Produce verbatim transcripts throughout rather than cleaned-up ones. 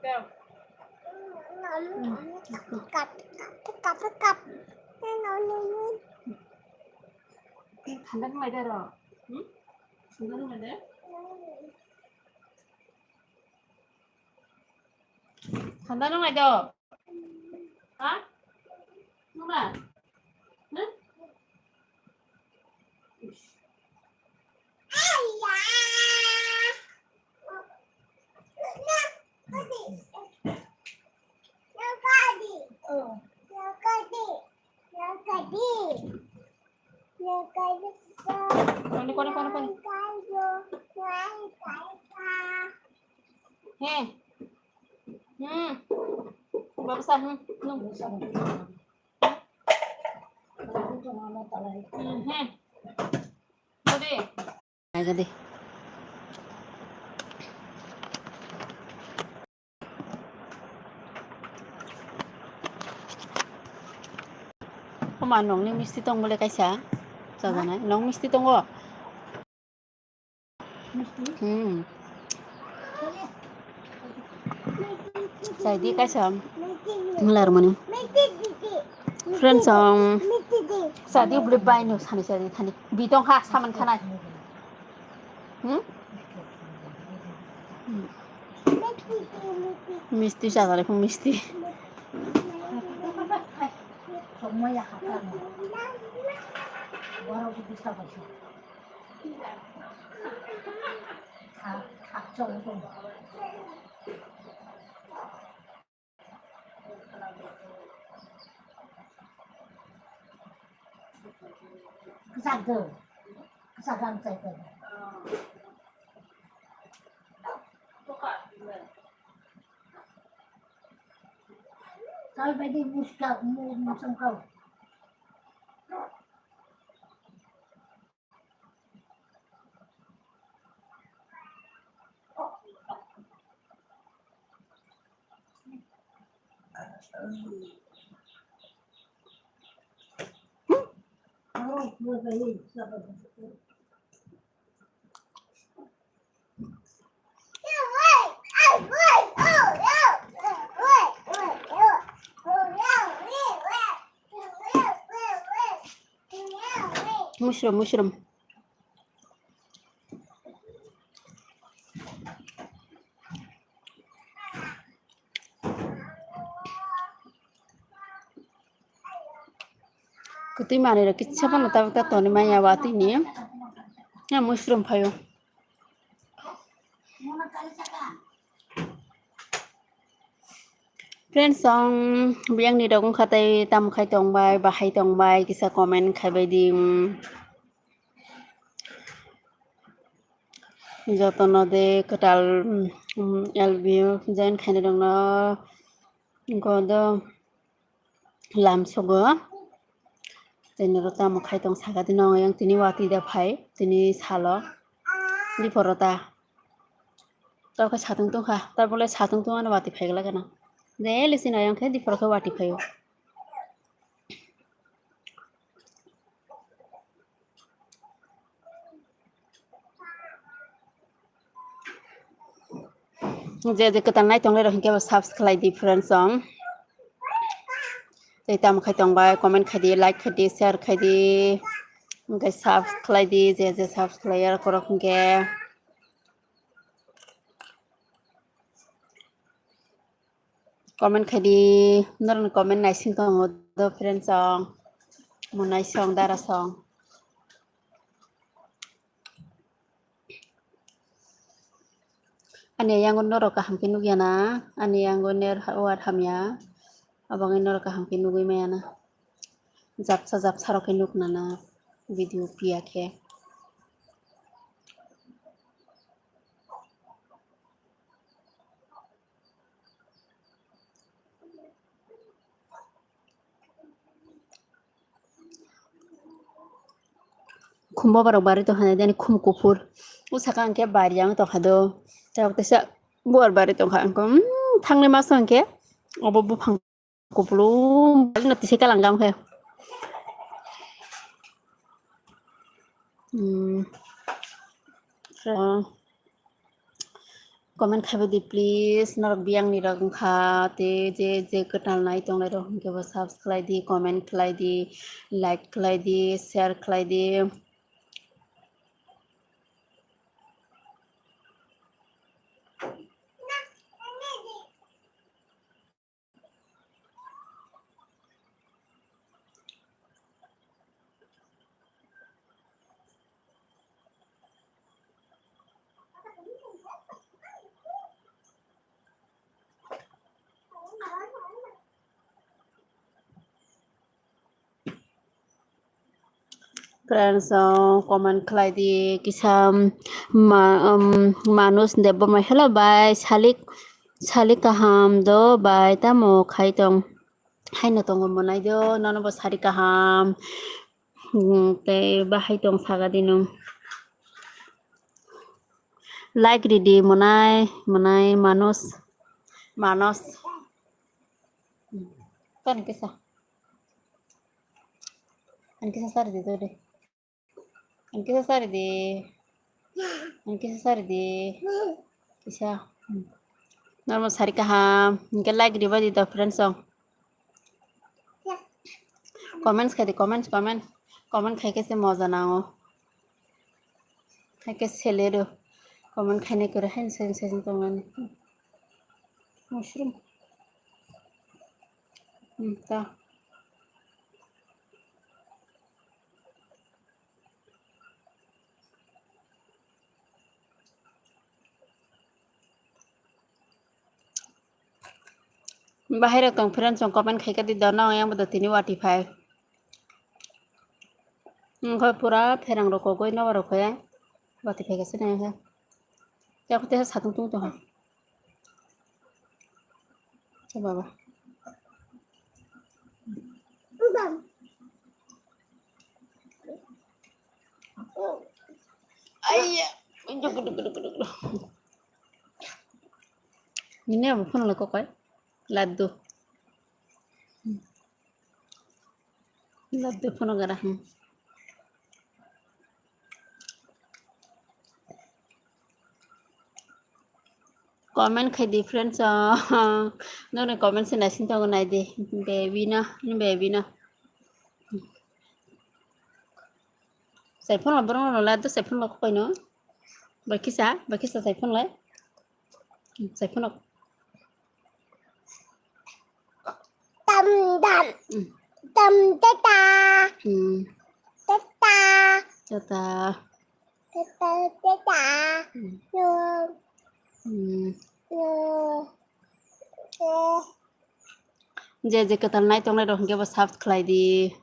Kap, kap, kap, kap. Thanda nung lai da ro. Hmm? Thanda nung lai da. Thanda nung lai da. Ha? Nung la? Hmm? Kone, kone, kone, kone. He. Hmm. Baba sa, hmm. Nung. Hmm, he. Bode. Agade. Oma nongni misti tong bole kaisa. Chajanai. Nong misti tongo? Hmm. Chai di kaisa. Ngilar mani. Friends, um, chai di bwlwi bai no sani chai di thani. Bitong ha saman khanai. Hmm? Misti chajare phung misti. Kwchak do. Kwchak ang chai khe. Kal bai di muska, mu-, musam kau. Mushroom, mushroom. Kwtwi manwi rok kisa phano tabuk ta tonwi manya watwi ni. Ya mushroom phaio. Friends, ang biyang ni rok wngkha tei tamo khai tong bai, bahai tong bai, kisa comment khai bai di. Jotono de kwtal, mm, L B O join khainai rokno godo lam sogo. Tei noro tamo khai tong saka de no yang tini watwi da phai tini salo. Di poro ta. Tao khe satung tong kha, tar bole satung tong ano watwi phai glak gana. De lisi no yang khe di poro khe watwi phaio. Je je kwtal nai tongnai rok hinkhe bo subscribe khlai di friends song. Tei tamo khai tong bai comment khai di, like khai di, share khai di. Hinkhe subscribe khlai di, je je subscribe khlai ya rok hinkhe. Comment khai di, norokni comment naising tongo do friends song, mo naisong dara song. Ani yango norok kaham khe nukya na, ani yango ner ha-, war hamya, abangni norok kaham khe nugwi maya na. Japsa japsa rok khe nukna na video piya khe. Khum boba rok bari tong kha nai, jani khum kuphur. O saka hwnkhe bari yang tong kha do. Tabuk teisa buar bari tong kha, wngkha, mm, thangni masa hwnkhe obo buphang. Kupulung balik na tisi kalang gam khe. Hmm. So, Comment khaibai di please, norok biyang ni rok wngkha, te je je kwtal nai tongnai rok hwnkhe bo subscribe khlai di, comment khlai di, like khlai di, share khlai di. Friends, oh, comment khlai di kisa, um, ma-, um, Manus Debbarma, hello bai, salik, salik kaham do bai, tamo khai tong? Haino tongo monai do, nono bo sari kaham. Hmm, tei bahai tong saga di nung. Like ridi monai, monai Manus, Manos. Hmm. Kan kisa. An kisa sari di do de. Ang kisa sari di. Ang kisa sari di. Kisa. Hmm. Normal sari kaham. Hingke like riba di to friends song. Comments khai di, comments, comment. Comment khai khe se moja nango. Khai khe sele do. Comment khai nai kore hain sen sen tongani. Mushroom. Hmm, ta. Bahai rok tong friends song comment khai ka di dono yang bodo tini wati phai. Wngkha pura pherang rok kogoi nobar rok khe wati phai ka se nai khe. Tei khe satung tung tong ha. Baba. Aiya. Nini abo phone lo kokoi. Laddu. Laddu phone gara. Hmm. Comment khai di friends, oh. Nokni comment se naising tongo nai di. Baby no, baby no. Sai phone lo borok no la do sai phone lo koi no. Bai kisa, bai kisa sai phone lai. Sai phone lo. Tam dam. Hmm. Tam tata. Hmm. Tata. Tata. Tata tata. Hmm. Yo. Hmm. Yo. Yo. Je je kwtal nai tongnai rok hwnkhe bo subscribe khlai di.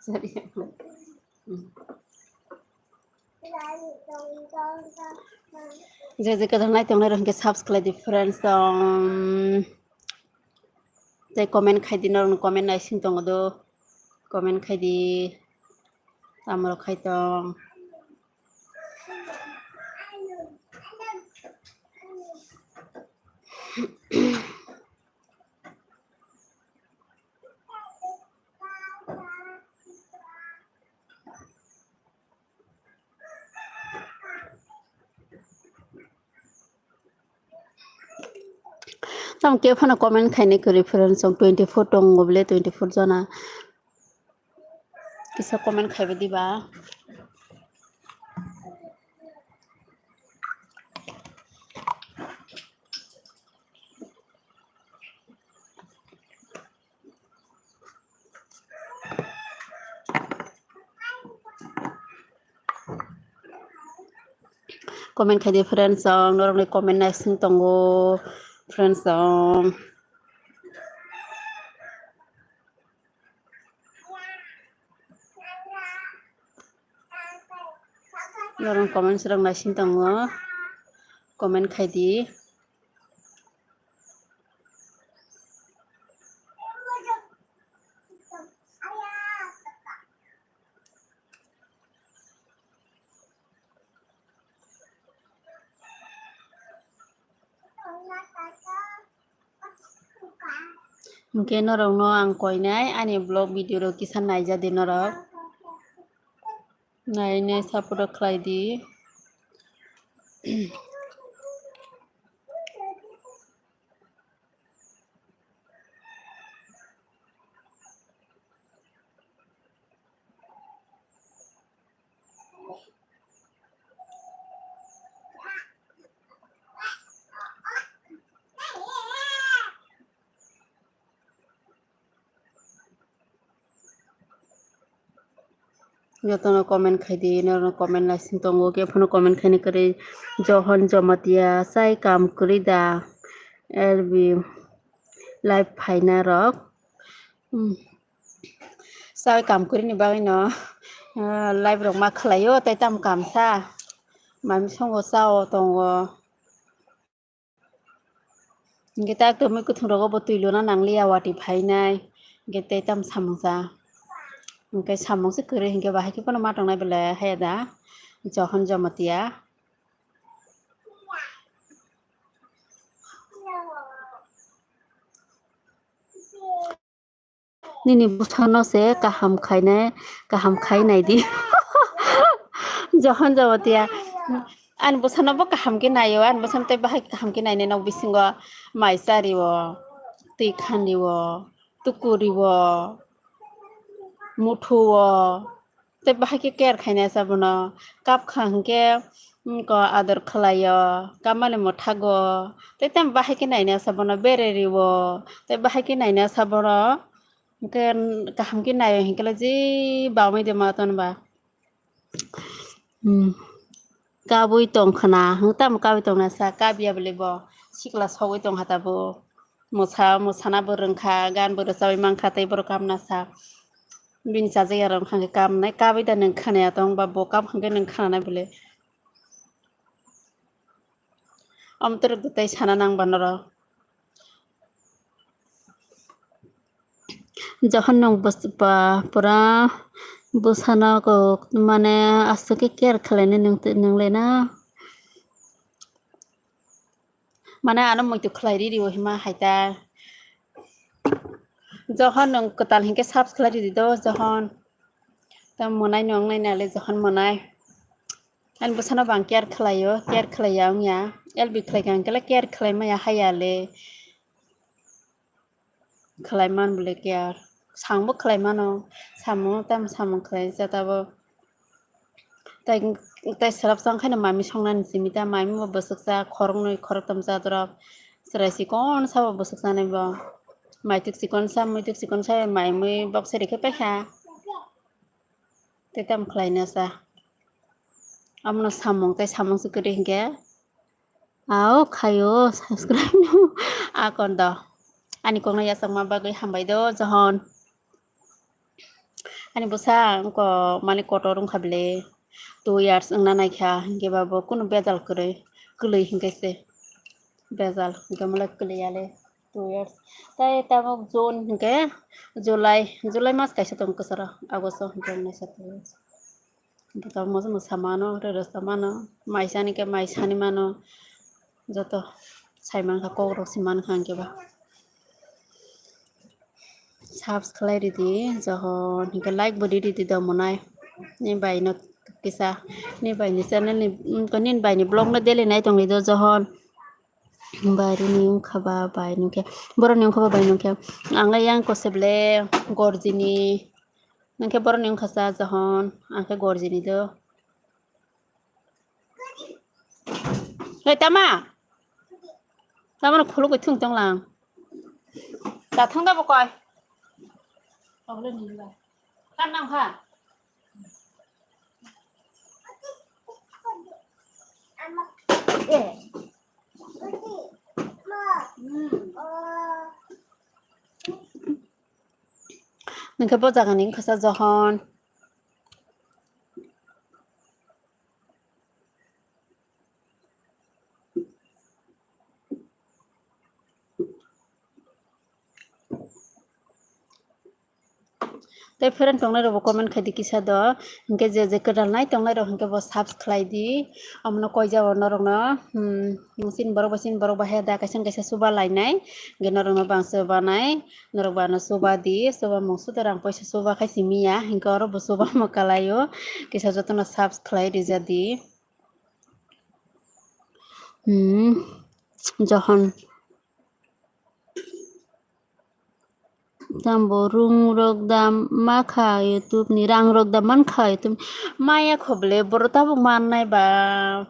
Sorry. Je je kwtal nai tongnai rok hwnkhe subscribe khlai di friends song. Tei comment khai di, norokni comment naising tongo do. Comment khai di. Tamo rok khai tong. Tamo khe phano comment khainai kwrwi friends song twenty four tongo bole, twenty four jona. Kisa comment khaibai diba. Comment khai di friends song, norokni comment naising tongo friends song. Norok comment rok naising tongo, comment khai di. Hwnkhe norokno ang koinai ani vlog video rok kisa naijadi norok. Nainai support rok khlai di. Jotono comment khai di, norokno comment naising tongo, khe phano comment khaini kwrwi. Johon Jomatia, chai kam kwrwi da? L B live phaina rok. Hmm. Chai kam kwrwini bagwino, ah, live rok ma khlaio, tei tamo kam sa. Mami songo chao tongo. Hingke tak twi mui kwthwng rogo bo twi luna nangliya, wati phainai. Hingke tei tamo samung cha. Hingke samung se kwrwi hingke bahai khe phano ma tongnai belai haya da. Johon Jomatia. Nini bwsano se kaham khainai, kaham khai nai di. Johon Jomatia. Ani bwsano bo kaham khe naio, ani bwsano tei bahai kaham khe nainai nok bisingo mai chario, twi khanrio, tukurio, muthuo. Tei bahai khe care khainai sa bono. Kap kha hwnkhe, mm, ko ador khlaio, kamani mwthago. Tei tamo bahai khe nainai sa bono, bere rio. Tei bahai khe nainai sa bono. Hwnkhe kaham khe naio hwnkhe le je bamwi de ma ton ba. Hmm. Kabui tong khna, hwng tamo kabui tong nasa, kabiya bwlai bo sikla sogwi tong kha tabuk. Mwsa, mwsana bo rwng kha, gan bo rwchabwi man kha, tei borok kam nasa. Bini chajakya rok wngkha khe kam nai, kabui da nwng khna ya tong ba, bo kam hwnkhe nwng khna nai bwlai. Omo twrwk tei sana nang ba norok. Johon nwng bwsa-, ba, pura bwsano kok, mane, aswk khe care khlainai nwng, nwng le na. Mane, ano muitu khlai riri o hima hai ta. Johon nwng kwtal hinkhe subs khlai ridi do, Johon. Tamo mwnai nwng nai nale Johon mwnai. Ani bwsano bo ang care khlaio, care khlaiya wngya. L B khlaikha hwnkhe le care khlai maya haya le. Khlai man bwle care. Sangbo khlai mano. Samung tamo samung khlai jata bo. Tai, tai swrapsa wngkhaino mami songnani simi ta, mami bo bwswksa khoroknwi khoroktam cha dorop. Chwrai chikon sabo bwswksa nai bo. Maituk chikon sa, muituk chikon sa, mai mui bok se rikhe paikha. Tei tamo khlaina sa. Amono samung tei samung se kwrwi hinkhe. Ao khaio subscribe no. Akon do. Ani kokno yachakma bagwi hambai do, Johon. Ani bwsa wngkha mani kotor wngkha bile. Two years wngna naikha, hinkhe ba bo kunu bejal kwrwi, kwlwi hinkhe se. Bejal, hinkhe mole kwlwi yale. Two years. Tai tabuk June hinkhe July, July mas kaisa tong kwcharo, August o hinkhe wngnaisa two years. Bwkha moso mwsa mano, rwrwsa mano, mai sani khe mai sani mano, joto sai mankha, kok rok se mankha hinkhe ba. Subs khlai ridi, Johon hinkhe like bo ridi do monai. Ni bai no kisa, ni bai ni channel ni, mm, nini bai ni vlog no daily nai tong lido, Johon. Bai ni wngkha ba bai nungkhe, borok ni wngkha ba bai nungkhe. Ang le yang kose ble gorjini. Nungkhe borok ni wngkha sa Johon, ang khe gorjini do. Hei, tama? Tama no khulugwi thung tong lang. Ta thang da bo koi. Kan nang kha? Nungkhe bo jagani wngkha sa Johon. Tei friend tongnai rokbo comment khai di kisa do, hinkhe je je kwtal nai tongnai rok hinkhe bo subs khlai di. Omono koi jao norokno, hmm, chini borok bai chini borok bahai da kaisa kaisa chuba lainai, hinkhe norokno bangsa banai, norok bano chuba di, chuba mung suda rang poisa chuba khai simi ya, hinkhe oro bo chuba ma kalaio, kisa jotono subs khlai rija di. Hmm, Johon. Tambo rung rok da makha YouTube ni, rang rok da mankha YouTube ni. Maya kho bwle boro tabuk mannai ba.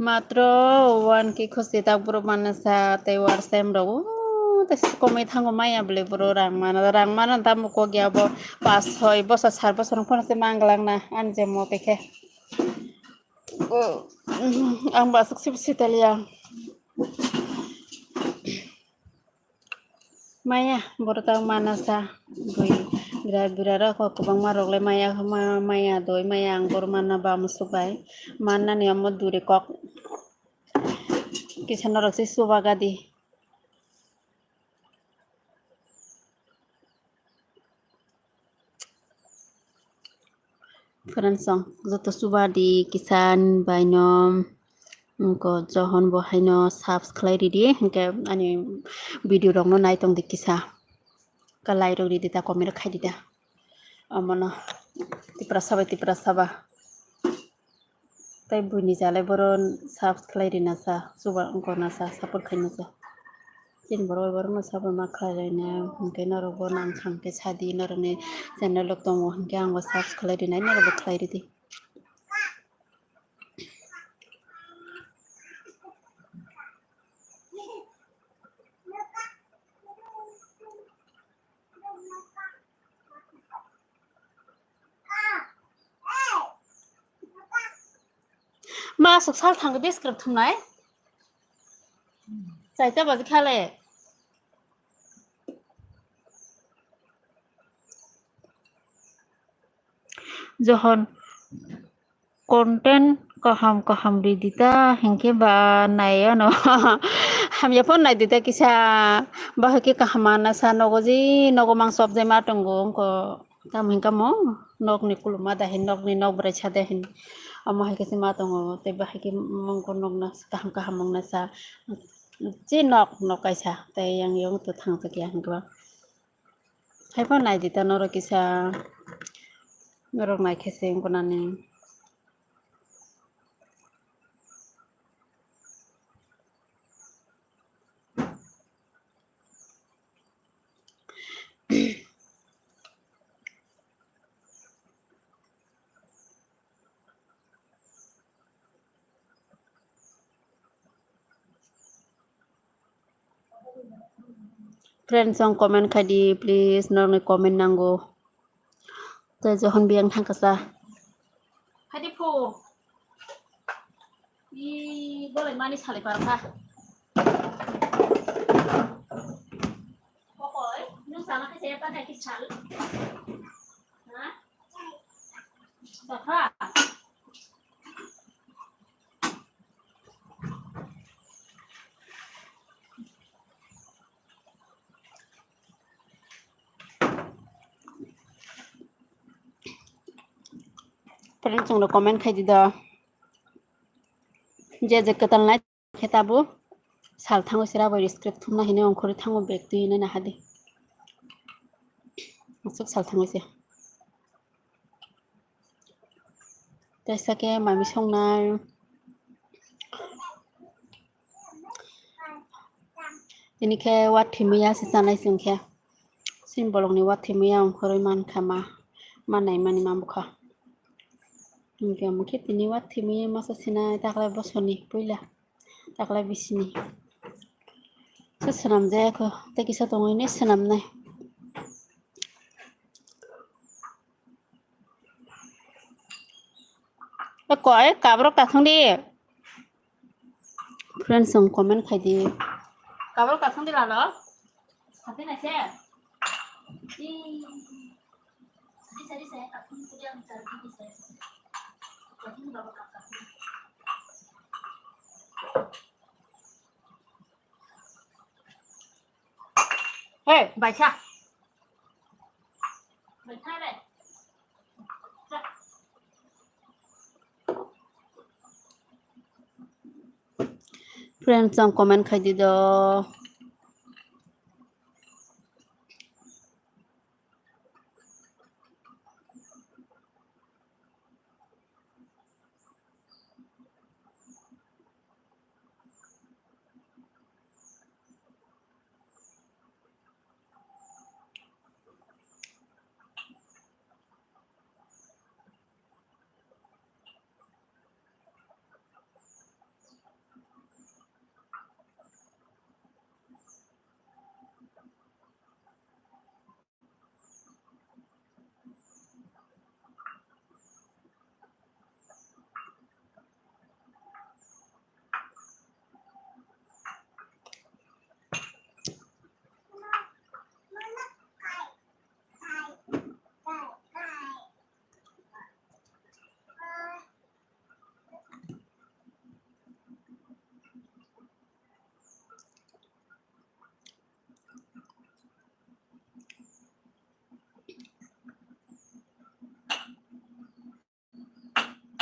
Matro one K khose tak boro manna sa tei watch time rok o tei komoi thango maya bwle boro rang mana, rang mana tamo kok ya bo pas soi bosor sar bosor phano se manglak na ani je mo tei khe. O, ang ba aswk sibisi taliya. Maya, borok tang mana sa, bui, bira, bira rok kok kwbangma rok le maya, ma-, maya doi, maya ang bor manna ba musuk bai, manna ni omo duri kok. Kisa norok se subaga di. Friends song joto chuba di kisa ni bai no, wngko Johon bo hai no subs khlai ridi, hinkhe ani video rok no nai tong di kisa, ka like rok ridi ta, comment rok khai di ta, omono Tiprasa bai Tiprasa ba. Tei buini jalai boro subs khlai rina sa, chuba wngkha na sa, support khaina sa. Chini borok bai borokno support ma khlai rina, hinkhe norok bo nang kha hinkhe sa di, norokni channel rok tongo hinkhe ang bo subs khlai rina, norok bo khlai ridi. Ma aswk sal thangwi describe thumnai. Chaita baji khale. Johon content kaham kaham ridi ta, hinkhe ba nai ano. Hamya phone nai di ta kisa, bahai khe kaham mana sa nogo ji, nogo mang sob jai ma tongo wngko. Tamo hinkhe mo nokni kuluma da hin, nokni nok bwrwi sa da hin. Omo hai khe se ma tongo, tei bahai khe mungko nokna kaham kaham wngna sa. Chi nok, nok kaisa, tei yang yang to thang jakya hinkhe ba. Haiphano nai di ta norok kisa, norok nai khe se wngkha nani. Friends song comment khai di please, norokni comment nango. Tei Johon biyang thangkasa. Hai di phu. I bolai mani salai parkha. Kokoi, nung sana khe sepa nai ki sal. Ha? Sakha. Friends song rok comment khai di do. Je je kwtal nai khe tabo sal thango se rabo script thumna hine ongkhorwi thango bag twi hine nahadi. Aswk sal thango se. Tei sake mami songnai. Tini khe wathimwi ya se chanai chwng khe. Chini bolongni wathimwi ya ongkhorwi mankha ma, ma naimani ma bwkha. Hinkhe omo khe tini wathimwi masa sinai taklai bosoni puila, taklai bisini. Se swnamjaya kho, tei kisa tongwi ne swnamnai. E ko, e kabrok ta thang di. Friends song comment khai di. Kabrok ta thang di lalo. Thang di na se. Di. Di sa di sa ka thang di ang sa di sa. Ka thang ba ka ka. Hey, baisa. Friends, ang comment khai di do.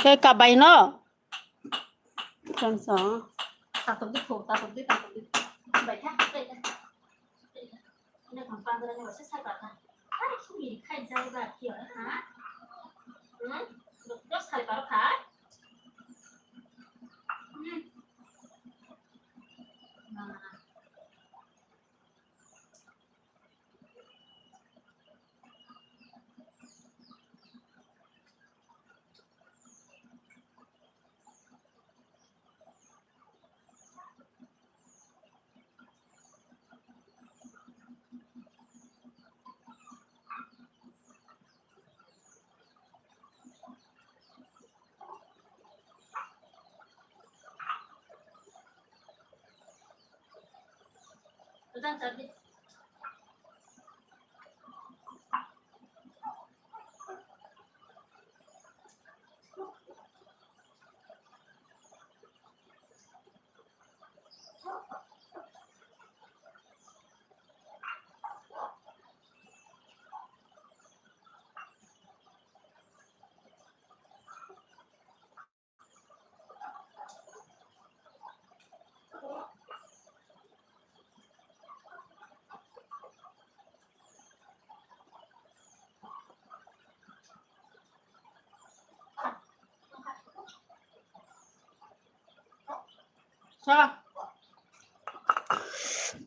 Khe kabai no? Friends, oh. Tatok di kho, tatok di, tatok di. Bai kha, bai kha. Ina kang pandra ni wasa sai kha. Ai, sumi khai jai ba kyo, ha? Hmm? Dos khai paro kha? Hmm. Nah.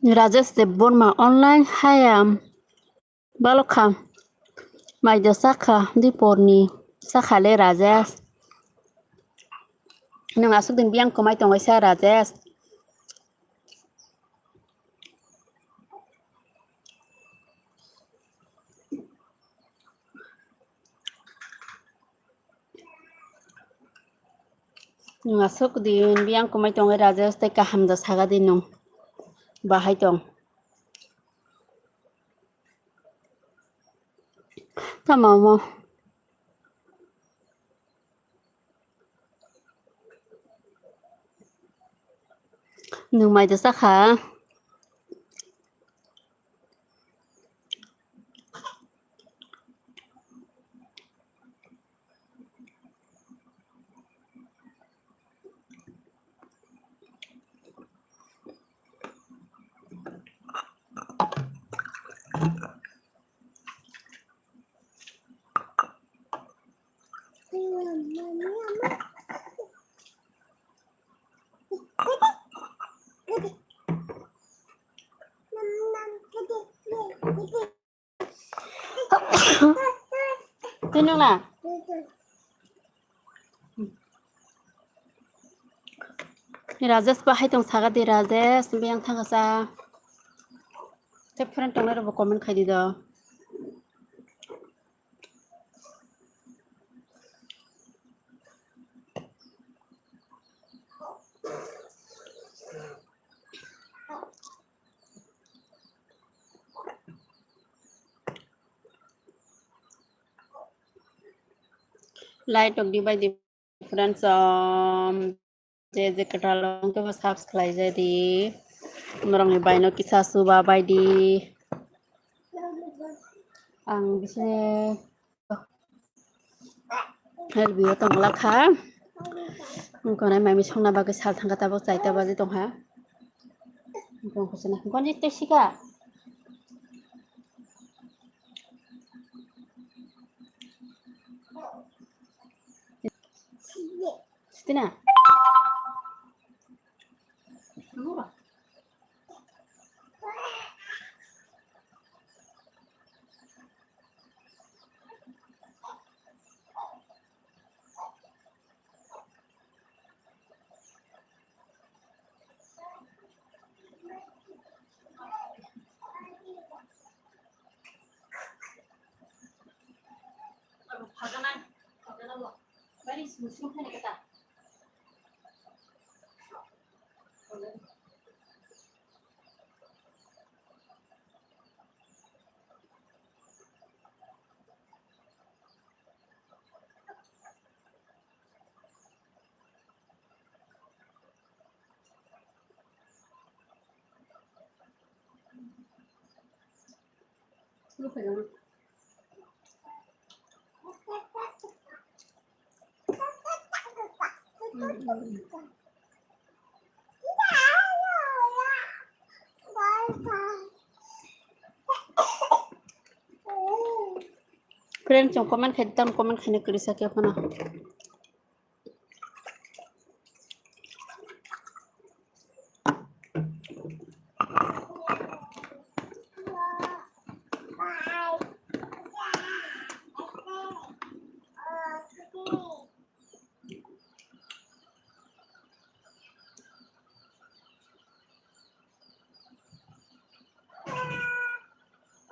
Rajesh Debbarma online hayam. Balokha. Mai do sakha, diporni sakha le Rajesh. Nwng aswk din biyang kwmai tongwi sa Rajesh. Nwng aswk din biyang kwmai tongwi Rajesh tei kaham da saga di nwng. Bahai tong. Tamo omo. Nwng mai do sakha. Twi nung na? Rajesh bahai tong saga di Rajesh, biyang thangsa. Tei friend tongnai rokbo comment khai di do. Light rok di bai di friends, um, je je kwtal wng khe bo subscribe khlai ja di. Norokni bai no kisa suba bai di. Ang bisini helbio tongla kha. Wngkha nai mami songna bagwi sal thangkha, tabuk chaita baji tongkha. Wngkha nai tei sika. Siti na. Friends, chwng comment khai tang, comment khaina kwrwi sa khe phano.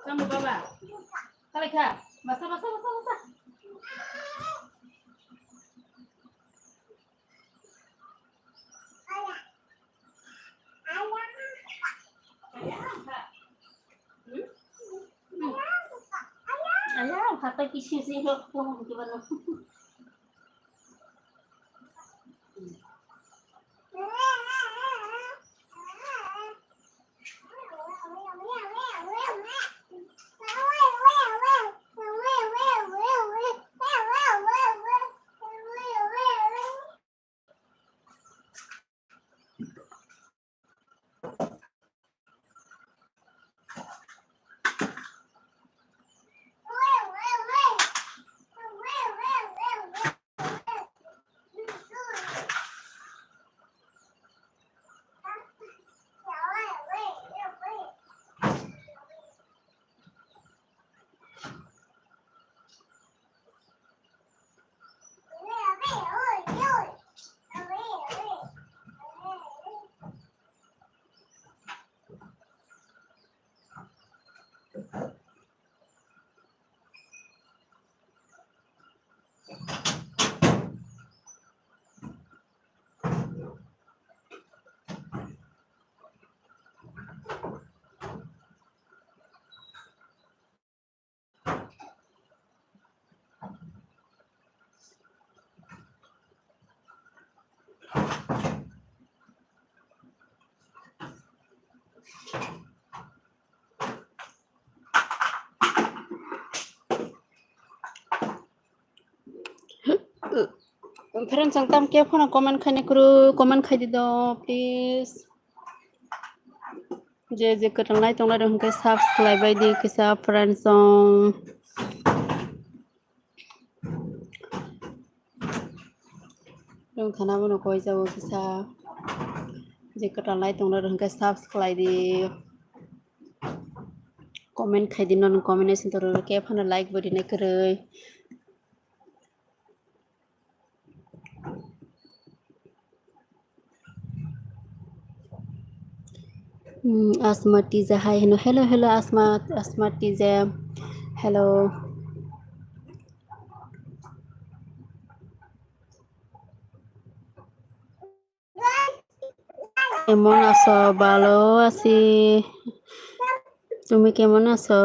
Tamo baba. Talai kha. Basa, basa, basa, basa. Ayah, kata kisi sih, kok, kok, gimana? Friends, ang tam khe phano comment khaina kwrwi, comment khai di do, please. Je je kwtal nai tongnai rok hwnkhe subscribe bai di kisa friends song. Rung thana bono koi jabo kisa. Je kwtal nai tongnai rok hwnkhe subscribe di. Comment khai di, non comment nai sing toro khe phano like bo rinai kwrwi. Hmm, Asma Tija, hi, hello, hello, hello, Asma, Asma Tija, hello. কেমন আছো? ভালো আছি। তুমি কেমন আছো?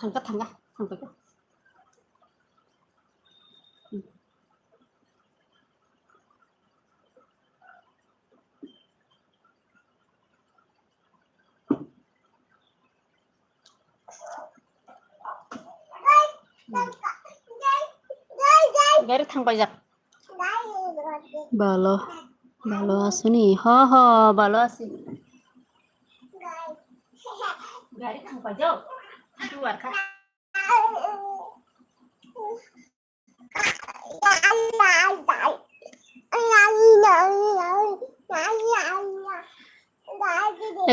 Thangka, thangka, thangka. Hmm. Gari thang paijak. Balo, balo asuni. Ho, ho, balo asuni. Gari thang paijak. Itu warkha.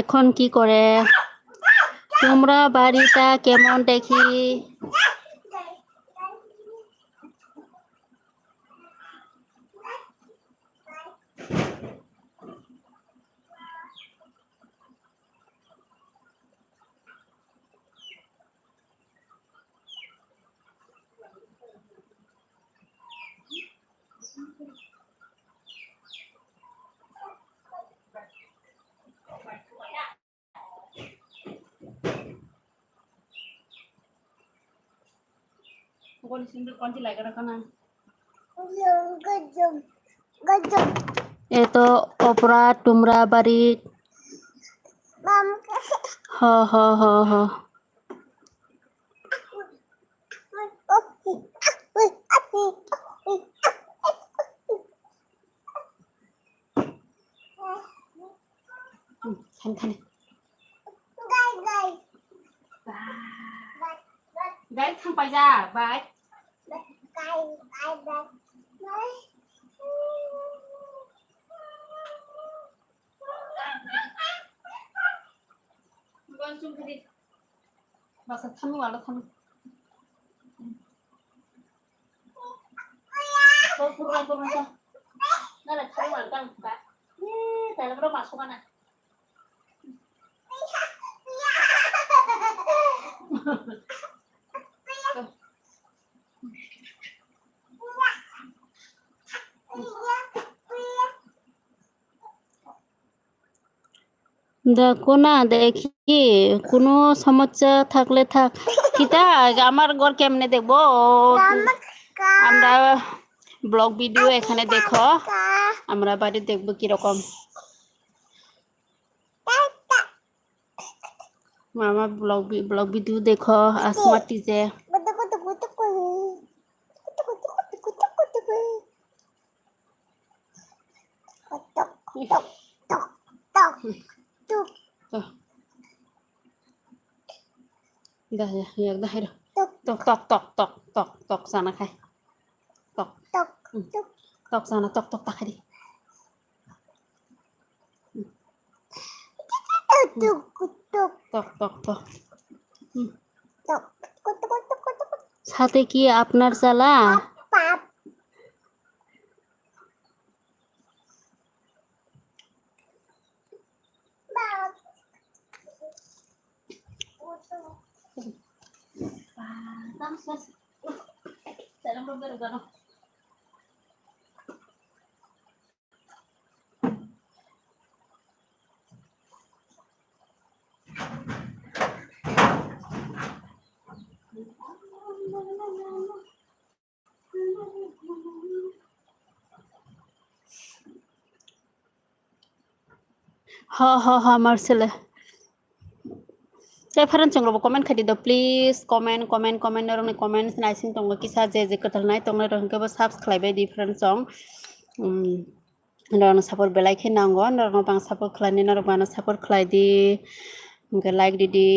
এখন কি করে? তোমরা বাড়িটা কেমন দেখি? এ তো অপরা তুমরা বাড়ি। হ, হ, হ, হ। Thani, thani. Gai, gai. Ba. Gai, gai. Gai thang paijak, bai. Gai, gai, gai. Bai, sung khadi. Basa thani wala thani. Tor purna purna ta. Nala thani wala ta ka. Ni tala bro masuk kana. দেখো না, দেখি কোনো সমস্যা থাকলে থাক। কিতা আমার ঘর কেমনে দেখবো? আমরা ব্লগ ভিডিও এখানে দেখো, আমরা বাড়ি দেখবো কিরকম। মামা ব্লগ ভি-, ব্লগ ভিডিও দেখো, Asma TJ. Dah, ya, ya, dah, ya. Tok, tok, tok, tok, tok, tok, sana kai. Tok. Tok, hmm. Tok. Tok sana, tok, tok, tak di. Tok, tok, tok. Hmm. সাথে কি আপনার চালা? Ha, ha, ha, Marcela. Tei friends chwng rokbo comment khai di do, please. Comment, comment, comment, norokni comments naising tongo kisa, je je kwtal nai tongnai rok hwnkhe bo subscribe bai di friends chwng. Um, norokno support belai khe nango, norokno bang support khlaini, norok bangno support khlai di. Hwnkhe like di di.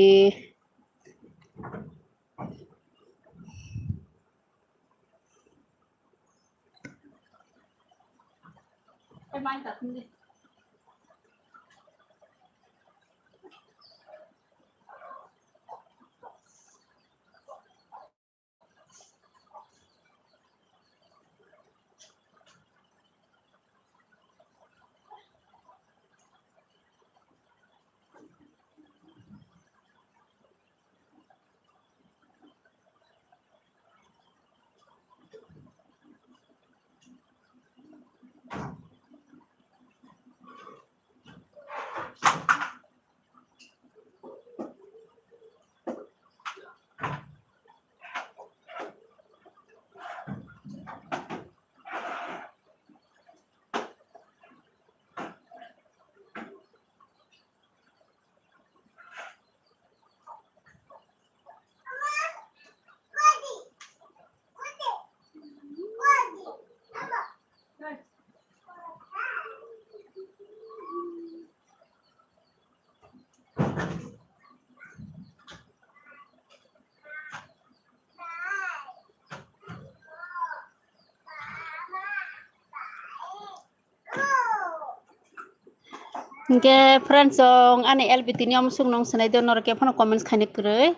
Hinkhe friends, chwng ani L B T ni omo sukno swnai do, norok khe phano comments khaina kwrwi.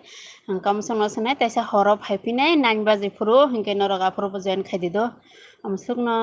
Ang omo sukno swnai, taisa horo phai phinai nine baje phuru, hinkhe norok aphuru bo join khai di do. Omo sukno